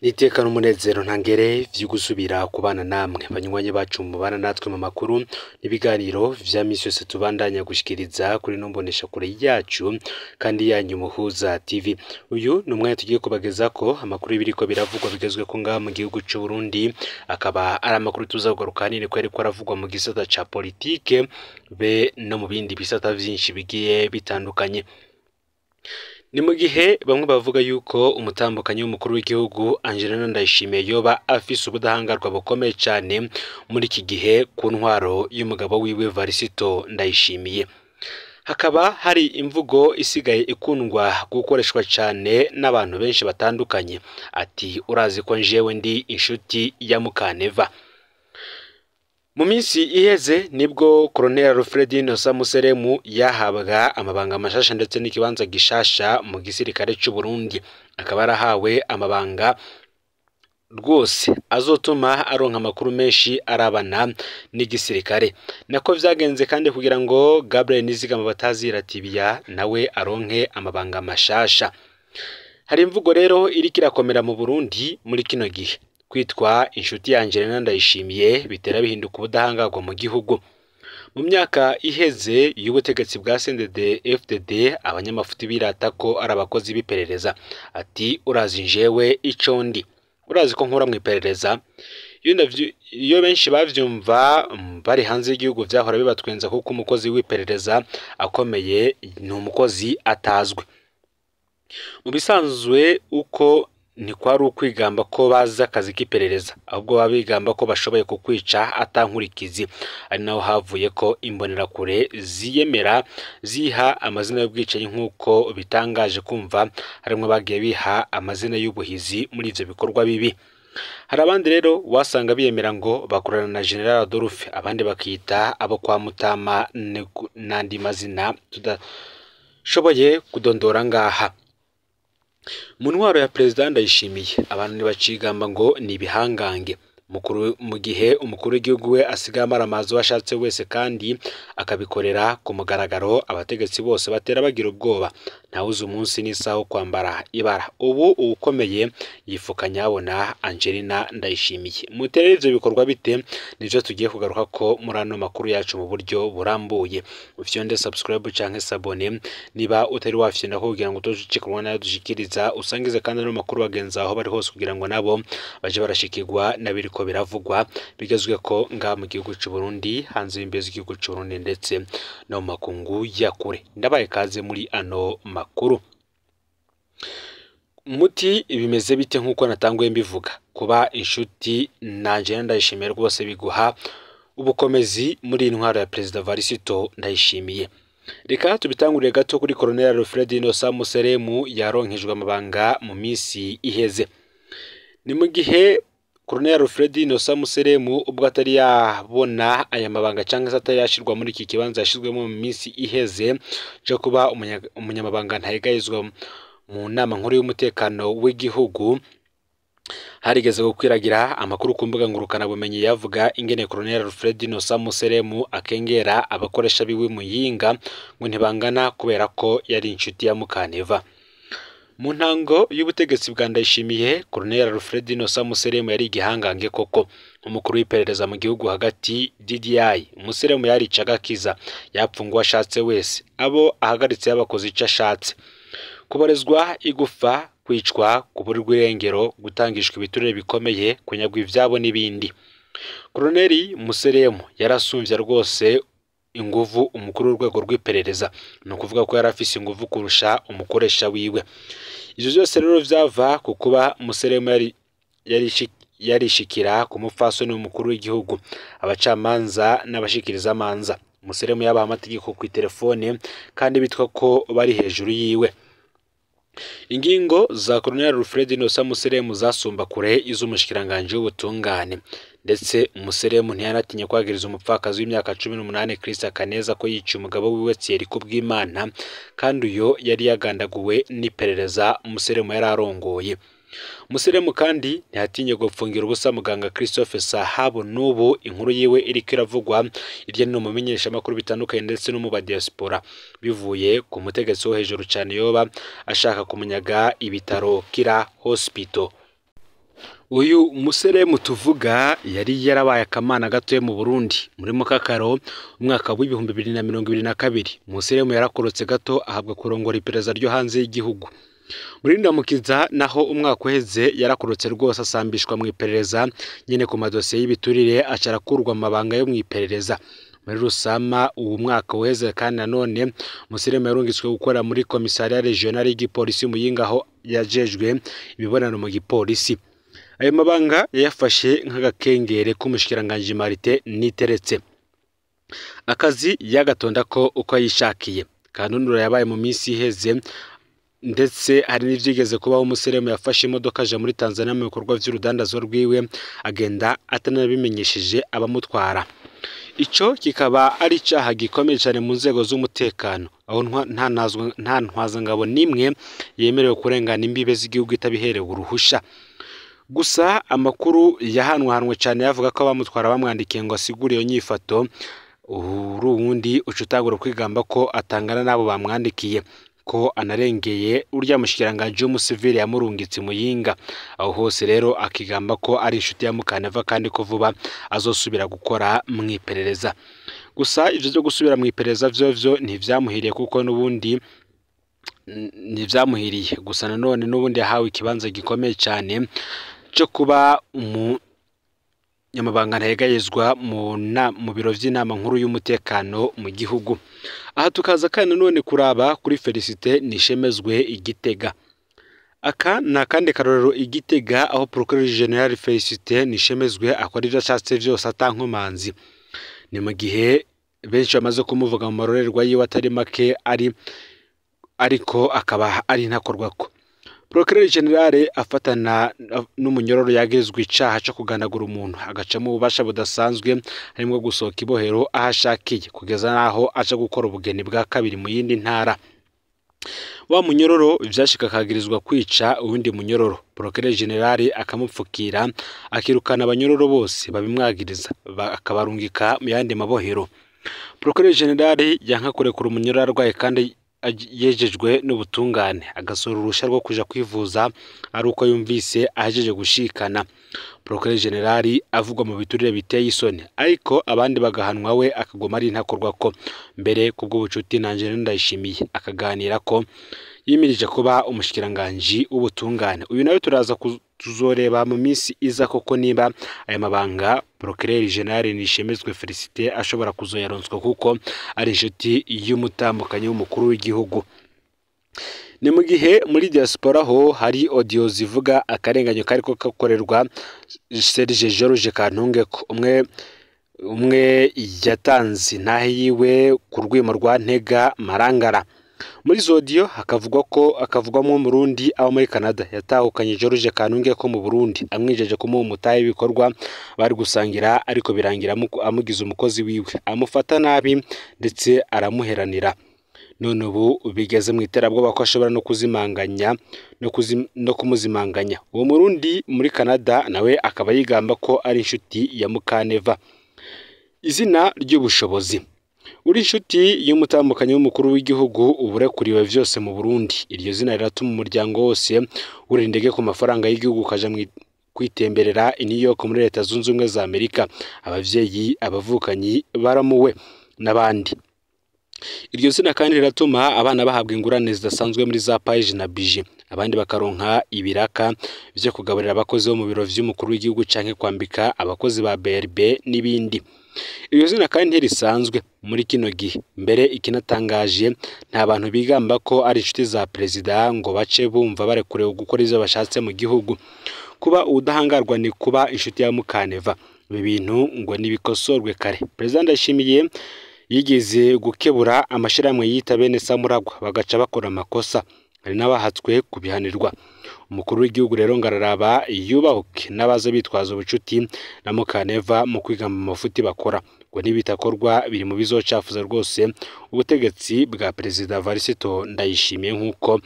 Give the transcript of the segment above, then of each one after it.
N'iteka n'umunezero ntangere vyo gusubira kubana namwe banywanyi bacu mubana natwe mu makuru n'ibiganiro vya misi yose tubandanya gushikiriza kuri ino mboneshakure yacu kandi yanyu Muhuza TV. Uyu ni umwanya tugiye kubagezako amakuru y'ibiriko biravugwa bigezweko ngaha mu gihugu c'u Burundi, akaba ari amakuru tuza kugaruka ahanini ko yariko aravugwa mu gisata ca politike be no mu bindi bisata vyinshi bigiye bitandukanye. Ni mu gihe bamwe bavuga yuko umutambukanyi w'umukuru w'igihugu Angelina Ndayishimiye yoba afise ubudahangarwa bukomeye cane muri iki gihe ku ntwaro y'umugabo wiwe Varisito Ndayishimiye. Hakaba hari imvugo isigaye ikundwa gukoreshwa cane n'abantu benshi batandukanye, ati urazi ko njewe ndi inshuti ya Mukaneva. Mu minsi iheze nibwo Colonel Alfred Innocent Museremu yahabwa amabanga mashasha ndetse n'ikibanza gishasha mu gisirikare c'u Burundi, akaba yarahawe amabanga rwose azotuma aronka amakuru menshi arabana n'igisirikare. Nako vyagenze kandi kugira ngo Gabriel Nizigama batazira Tibia nawe aronke amabanga mashasha. Hari imvugo rero iriko irakomera mu Burundi muri kino gihe. Kwitwa inshuti ya Angelina Ndayishimiye bitera bihinduka ubudahangarwa mu gihugu. Mu myaka iheze y'ubutegetsi bwa CNDD FDD, abanyamafuti birata ko ari abakozi b'iperereza, ati urazi njewe ico ndi, urazi ko nkora mw'iperereza. Iyo benshi bavyumva bari hanze y'igihugu vyahora bibatwenza kuko umukozi w'iperereza akomeye ni umukozi atazwi. Mu bisanzwe uko ntikwari ukwigamba ko bazi akazi k'iperereza, ahubwo baba bigamba ko bashoboye kukwica atankurikizi. Ari naho havuye ko imbonerakure ziyemera ziha amazina y'ubwicanyi nk'uko bitangaje kumva harimwo bagiye biha amazina y'ubuhizi muri ivyo bikorwa bibi. Hari abandi rero wasanga biyemera ngo bakorana na General Adolphe, abandi bakita abo kwa Mutama n'andi mazina tudashoboye kudondora ngaha. Mu ntwaro ya Perezida Ndayishimiye abantu ntibacigamba ngo ni ibihangange mu gihe umukuru w'igihugu we asigaye amaramaza uwo ashatse wese kandi akabikorera ku mugaragaro, abategetsi bose batera bagira ubwoba, ntawuzi umunsi n'isaha wo kwambara ibara. Ubu uwukomeye yifuka nyabona Angelina Ndayishimiye. Muterere ivyo bikorwa bite? Nivyo tugiye kugaruka ko muri ano makuru yacu mu buryo burambuye. Ufyonde subscribe canke s'abonner niba utari wafyonda kugira ngo utozucikanwa nayo dushikiriza, usangize kandi ano makuru bagenzi aho bari hose kugira ngo nabo baje barashikirwa n'abiriko biravugwa bigezweko ngaha mu gihugu c'u Burundi, hanze y'imbibe z'igihugu c'u Burundi ndetse no mu makungu ya kure. Ndabaye kaze muri ano makuru. Muti bimeze bite nk'uko natanguye mbivuga, kuba inshuti na Angelina Ndayishimiye rwose biguha ubukomezi muri iyi ntwaro ya Perezida Varisito Ndayishimiye. Reka tubitangurire gato kuri Colonel Alfred Innocent Museremu yaronkejwe amabanga mu minsi iheze. Ni mu gihe Colonel Alfred Innocent Museremu ubwo atari yabona aya mabanga cyangwa se atari yashirwa muri iki kibanza yashizwemo mu minsi iheze cyo kuba umunyamabanga ntayegayezwa mu nama nkuru y'umutekano w'igihugu, harigeze gukwiragira amakuru ku mbuga ngurukanabumenyi yavuga ingene Colonel Alfred Innocent Museremu akengera abakoresha biwe Muyinga ngo ntibangana kubera ko yari inshuti ya Mukaneva. Mu ntango y'ubutegetsi bwa Ndayishimiye, Colonel Alfred Innocent Museremu yari igihangange koko. Umukuru w'iperereza mu gihugu hagati DDI, Museremu yaricaga akiza, yapfunga uwo ashatse wese, abo ahagaritse yabakoze ico ashatse. Kuborezwa igufa, kwicwa, kuburirwa irengero, gutangishwa ibiturire bikomeye, kunyagwa ivyabo n'ibindi. Colonel Museremu yarasumvye rwose inguvu umukuru w'urwego rw'iperereza, ni ukuvuga ko yari afise inguvu kurusha umukoresha wiwe. Ivyo vyose rero vyava ku kuba Museremu yarishikira ku mupfasoni w'umukuru w'igihugu, abacamanza n'abashikirizamanza. Museremu yabaha amategeko kw'iterefone kandi bitwa ko bari hejuru yiwe. Ingingo za Colonel Alfred Innocent Museremu zasumba kure iz'umushikiranganji w'ubutungane, ndetse Museremu ntiyanatinye kwagiriza umupfakazi w'imyaka 18 Christa Kaneza ko yiciye umugabo wiwe Thierry Kubwimana, kandi uyo yari yagandaguwe n'iperereza Museremu yari arongoye. Museremu kandi ntiyatinye gupfungira ubusa muganga Christophe Sahabu, n'ubu inkuru yiwe iriko iravugwa hirya no hino mu bimenyeshamakuru bitandukanye ndetse no mu ba diaspora, bivuye ku mutegetsi wo hejuru cane yoba ashaka kumunyaga ibitaro Kira Hospital. Uyu museremu tuvuga yari yarabaye akamana gatoya mu Burundi muri Mukakaro umwaka w'2022. Museremu yarakorotse gato ahabwa kurongora iperereza ryo hanze y'igihugu. Muri Ndamukiza naho umwaka uheze yarakorotse rwose asambishwa mu iperereza nyene ku madosiye y'ibiturire, aca arakurwa amabanga yo mu iperereza. Muri Rusama uwo mwaka uheze kandi nanone Museremu yarungitswe gukora muri komisariya regional y'igipolisi Muyinga, aho yajejwe imibonano mu gipolisi. Ayo mabanga yayafashe nk'agakengere k'umushikiranganji Martin Niteretse. Akazi yagatonda ko uko yishakiye. Kanunura yabaye mu minsi iheze, ndetse hari n'ivyigeze kubaho Museremu yafashe imodoka aja muri Tanzania mu bikorwa vy'urudandazwa rwiwe, agenda atanabimenyesheje abamutwara. Ico kikaba ari icaha gikomeye cane mu nzego z'umutekano, aho nta ntwazangabo n'imwe yemerewe kurengana imbibe z'igihugu itabiherewe uruhusha. Gusa amakuru yahanwahanwe cane yavuga ko abamutwara bamwandikiye ngo asigure iyo nyifato, uri uwundi uca utangura kwigamba ko atangana n'abo bamwandikiye, ko anarengeye urya mushikiranganji w'umusivile yamurungitse Muyinga. Aho hose rero akigamba ko ari inshuti ya Mukaneva kandi ko vuba azosubira gukora mu iperereza. Gusa ivyo vyo gusubira mu iperereza vyovyo ntivyamuhiriye, kuko n'ubundi ntivyamuhiriye. Gusa nanone n'ubundi yahawe ikibanza gikomeye cane co kuba umunyamabanga ntayegayezwa mu biro vy'inama nkuru y'umutekano mu gihugu. Aha tukaza kandi nanone kuraba kuri Felicite Nishemezwe Igitega. Aka ni akandi karorero Igitega, aho Procureur General Felicite Nishemezwe akora ivyo ashatse vyose atankomanzi. Ni mu gihe benshi bamaze kumuvuga mu marorerwa yiwe atari make, ariko akaba ari ntakorwako. Procureur General afatana n'umunyororo yagirizwa icaha co kuganagura umuntu, agacamo ububasha budasanzwe harimwo gusohoka ibohero aho ashakiye, kugeza naho aja gukora ubugeni bwa kabiri mu yindi ntara. Wa munyororo vyashika akagirizwa kwica uwundi munyororo, Procureur General akamupfukira, akirukana abanyororo bose babimwagiriza, akabarungika mu yandi mabohero. Procureur General yanka kurekura umunyororo arwaye kandi yejejwe n'ubutungane, agasura uruhusha rwo kuja kwivuza ari uko yumvise ahejeje gushikana. Procureur General avugwa mu biturire biteye isoni, ariko abandi bagahanwa we akaguma ari ntakorwako. Mbere kubw'ubucuti na Angelina Ndayishimiye akaganira ko yimirije kuba umushikiranganji w'ubutungane. Uyu nawe turaza tuzoreba mu minsi iza koko niba aya mabanga Procureur General Nishemezwe Felicite ashobora kuzoyaronswa, kuko ari inshuti y'umutambukanyi w'umukuru w'igihugu. Ni mu gihe muri diaspora ho hari audio zivuga akarenganyo kariko kakorerwa Serge George Kantungeko, umwe yatanze intahe yiwe ku rwimo rwa Ntega Marangara. Muri izo audio hakavugwa ko akavugwamo Umurundi aba muri Canada yatahukanye George Kantungeko mu Burundi, amwijeje kumuha umutahe w'ibikorwa bari gusangira, ariko birangira amugize umukozi wiwe, amufata nabi ndetse aramuheranira. None ubu bigeze mu iterabwoba ko ashobora no kuzimanganya no kumuzimanganya. Uwo Murundi muri Canada nawe akaba yigamba ko ari inshuti ya Mukaneva. Izina ry'ubushobozi. Uri inshuti y'umutambukanyi w'umukuru w'igihugu uburekuriwe vyose mu Burundi. Iryo zina riratuma umuryango wose urira indege ku mafaranga y'igihugu ukaja kwitemberera i New York muri Leta Zunze Ubumwe za Amerika. Abavyeyi, abavukanyi baramuwe n'abandi. Iryo zina kandi riratuma abana bahabwa ingurane zidasanzwe muri za paji na bije, abandi bakaronka ibiraka vyo kugaburira abakozi bo mu biro vy'umukuru w'igihugu canke kwambika abakozi ba BRB n'ibindi. Iryo zina kandi ntirisanzwe muri kino gihe. Mbere ikinatangaje, nta bantu bigamba ko ari inshuti za perezida ngo bace bumva barekuriwe gukora ivyo bashatse mu gihugu. Kuba ubudahangarwa ni kuba inshuti ya Mukaneva. Ibi bintu ngo nibikosorwe kare. Perezida Ndayishimiye yigeze gukebura amashirahamwe yita bene Samuragwa bagaca bakora amakosa, hari n'abahatswe kubihanirwa. Umukuru w'igihugu rero ngararaba yubahuke n'abaza bitwaza ubucuti na Mukaneva mu kwigamba amafuti bakora, ngo nibitakorwa biri mu bizocafuza rwose ubutegetsi bwa Perezida Varisito Ndayishimiye, nk'uko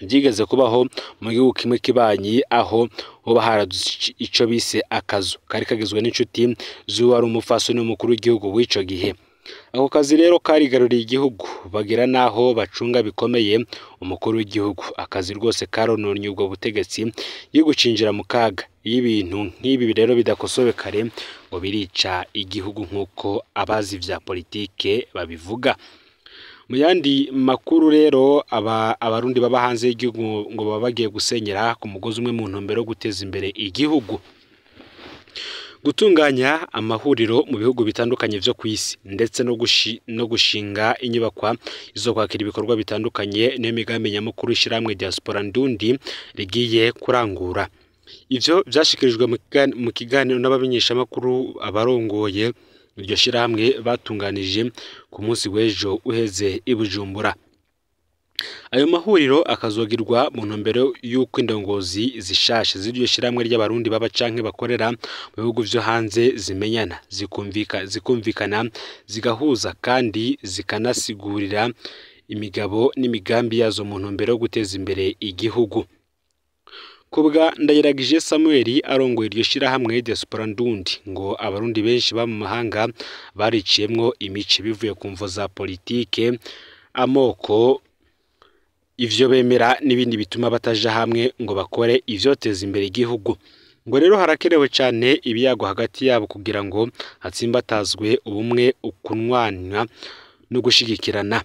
byigeze kubaho mu gihugu kimwe kibanyi, aho hoba haradutse ico bise akazu kari kagizwe n'inshuti z'uwari umupfasoni w'umukuru w'igihugu w'ico gihe. Ako kazi rero karigaruriye igihugu, bagera naho bacunga bikomeye umukuru w'igihugu. Akazi rwose karononye ubwo butegetsi, igihugu cinjira mu kaga. Iyo ibintu nk'ibi rero bidakosowe kare ngo birica igihugu nk'uko abazi vya politike babivuga. Mu yandi makuru rero, abarundi baba hanze y'igihugu ngo baba bagiye gusenyera ku mugozi umwe mu ntumbero yo guteza imbere igihugu. Gutunganya amahuriro mu bihugu bitandukanye vyo kw'isi ndetse no gushinga inyubakwa zo kwakira ibikorwa bitandukanye niyo migambi nyamukuru ishirahamwe Diaspora Ndundi rigiye kurangura. Ivyo vyashikirijwe mu kiganiro n'abamenyeshamakuru abarongoye iryo shirahamwe batunganije ku munsi w'ejo uheze i Bujumbura. Ayo mahuriro akazogirwa mu ntumbero y'uko indongozi zishasha z'iryo shirahamwe ry'abarundi baba canke bakorera mu bihugu vyo hanze zimenyana, zikumvikana, zigahuza kandi zikanasigurira imigabo n'imigambi yazo mu ntumbero yo guteza imbere igihugu. Kubwa Ndayiragije Samuel arongoye iryo shirahamwe Diaspora Ndundi, ngo abarundi benshi ba mu mahanga bariciyemwo imice bivuye ku mvo za politike, amoko, ivyo bemera n'ibindi bituma bataja hamwe ngo bakore ivyoteza imbere igihugu. Ngo rero harakenewe cane ibiyago hagati yabo kugira ngo hatsimbatazwe ubumwe, ukunwana no gushigikirana.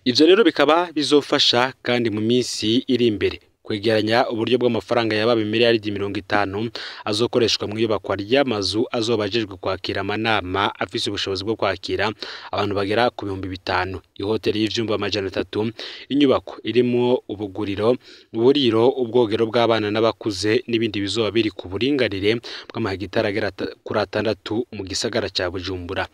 Ivyo rero bikaba bizofasha kandi mu minsi iri imbere kwegeranya uburyo bw'amafaranga yaba miliyaridi 50 azokoreshwa mu iyubakwa ry'amazu azoba ajejwe kwakira amanama afise ubushobozi bwo kwakira abantu bagera ku 5000, ihoteli y'ivyumba 300, inyubako irimwo ubuguriro, uburiro, ubwogero bw'abana n'abakuze n'ibindi bizoba biri ku buringanire bw'amahegitari agera kuri 6 mu gisagara ca Bujumbura.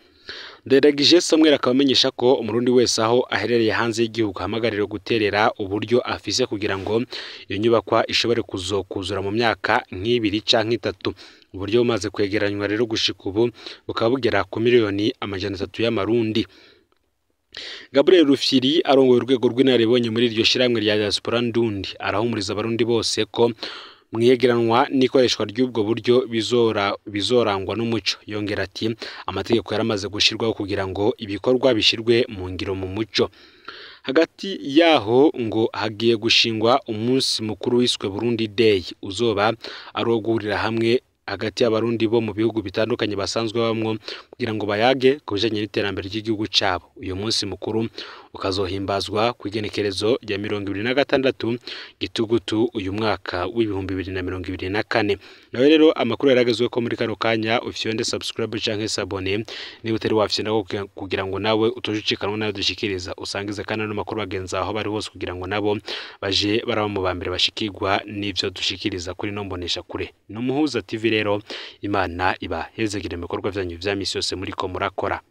Ndayiragije Samuel akaba amenyesha ko umurundi wese aho aherereye hanze y'igihugu ahamagarira guterera uburyo afise kugira ngo iyo nyubakwa ishobore kuzokuzura mu myaka nk'ibiri canke 3. Uburyo bumaze kwegeranywa rero gushika ubu bukaba bugera ku miliyoni 300 y'amarundi. Gabriel Rufyiri arongoye urwego rw'inararibonye muri iryo shirahamwe rya Diaspora Ndundi arahumuriza abarundi bose ko mwiyegeranwa n'ikoreshwa ry'ubwo buryo bizorangwa n'umuco. Yongera ati amategeko yaramaze gushirwaho kugira ngo ibikorwa bishirwe mu ngiro mu muco. Hagati yaho ngo hagiye gushingwa umunsi mukuru wiswe Burundi Day, uzoba ari uwo guhurira hamwe hagati y'abarundi bo mu bihugu bitandukanye basanzwe babamwo kugira ngo bayage ku bijanye n'iterambere ry'igihugu cabo. Uyu munsi mukuru ukazohimbazwa ku igenekerezo rya 26 Gitugutu uyu mwaka w'2024. Nawe rero amakuru yaragezwe ko muri kano kanya ufyonde subscribe canke s'abonner niba utari wafyonda kugira ngo nawe utojucikanwa nayo dushikiriza, usangize kandi ano makuru bagenzi aho bari hose kugira ngo nabo baje baraba mu bambere bashikirwa n'ivyo dushikiriza kuri no mbonesha kure. No Muhuza TV rero, Imana ibahezegere mu bikorwa vyanyu vya misi yose muriko murakora.